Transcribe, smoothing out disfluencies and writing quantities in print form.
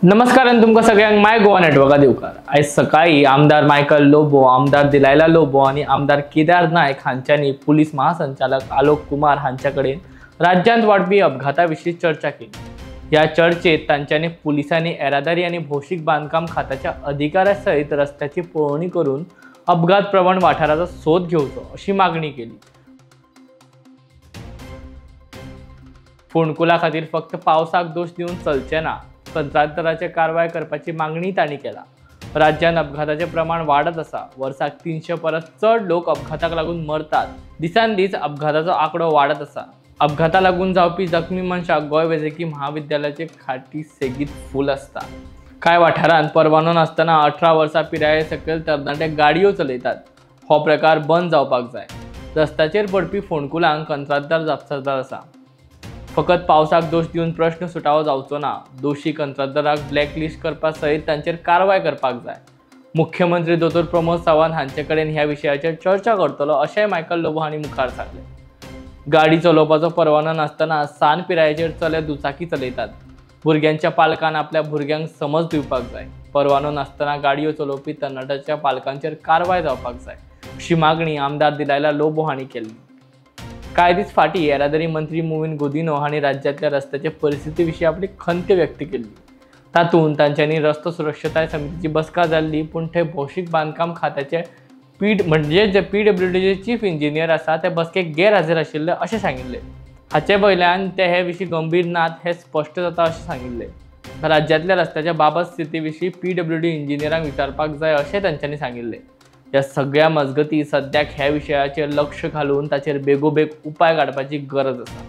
नमस्कार आनी तुमकां सगळ्यांक माय गोवा नेटवर्का दिवकार. आयज सकाळी आमदार मायकल लोबो, आमदार दिलायला लोबो आनी आमदार केदार नायक हांच्यांनी पुलीस महासंचालक आलोक कुमार हांच्या कडेन राज्यांत वाडपी अपघाता विशीं चर्चा केली. ह्या चर्चेत तांच्यांनी पुलिसांनी येरादारी आनी भौशीक बांदकाम खात्याच्या अधिकाऱ्या सयत रस्त्याची पळोवणी करून अपघात प्रवण वाठाराचो सोद घेवचो अशी मागणी केली. फोंडकुला खातीर फक्त पावसाक दोश दिवन चलचे ना, कंत्राटदाराचेर कारवाय करपाची मागणी तांणी केला. राज्यांत अपघाताचें प्रमाण वाडत आसा. वर्साक 300 परस चड लोक अपघाताक लागून मरतात. दिसान दीस अपघाताचो आंकडो वाडत आसा. अपघाता लागून जावपी जखमी मनशाक गोंय वैजकी म्हाविद्यालयाचे खाटी सेगीत फूल आसता. कांय वाठारांत परवानो नासतना 18 वर्सां पिराये सकयल तरणाटे गाडयो चलयतात. हो प्रकार बंद जावपाक जाय. रस्त्याचेर पडपी फोंडकुलांक कंत्राटदार जापसालदार आसा. फकत पावसाक दोश दिवन प्रश्न सुटावो जावचो ना. दोशी कंत्राटदाराक ब्लॅकलिस्ट करपा सयत तांचेर कारवाय करपाक जाय. मुख्यमंत्री दोतोर प्रमोद सावंत हांचे कडेन ह्या विशयाचेर चर्चा करतलो अशेंय मायकल लोबो हांणी मुखार सांगलें. गाडी चलोवपाचो परवानो नासतना सान पिरायेचेर चले दुचाकी चलयतात. भुरग्यांच्या पालकान आपल्या भुरग्यांक समज दिवपाक जाय. परवानो नासतना गाडयो चलोवपी तरणाट्यांच्या पालकांचेर कारवाय जावपाक जाय अशी मागणी आमदार दिलायला लोबो हांणी केल्ली. कांय दीस फाटीं येरादारी मंत्री मुवीन गुदिन्हो हांणी राज्यांतल्या रस्त्याचे परिस्थिती विशीं आपली खंत व्यक्त केल्ली. तातूंत तांच्यांनी रस्तो सुरक्षताय समितीची बसका जाल्ली, पूण थंय भौशीक बांदकाम खात्याचे म्हणजे जे PWDचे चीफ इंजिनियर आसा ते बसकेक गैरहाजीर आशिल्ले अशें सांगिल्लें. हाचे वयल्यान ते हे विशीं गंभीर नात हें स्पश्ट जाता अशें सांगिल्लें. राज्यांतल्या रस्त्याच्या बाबत स्थिती विशीं PWD इंजिनियरांक विचारपाक जाय अशें तांच्यांनी सांगिल्लें. ह्या सगळ्या मजगती सद्याक ह्या विशयाचेर लक्ष घालून ताचेर बेगोबेग उपाय काडपाची गरज आसा.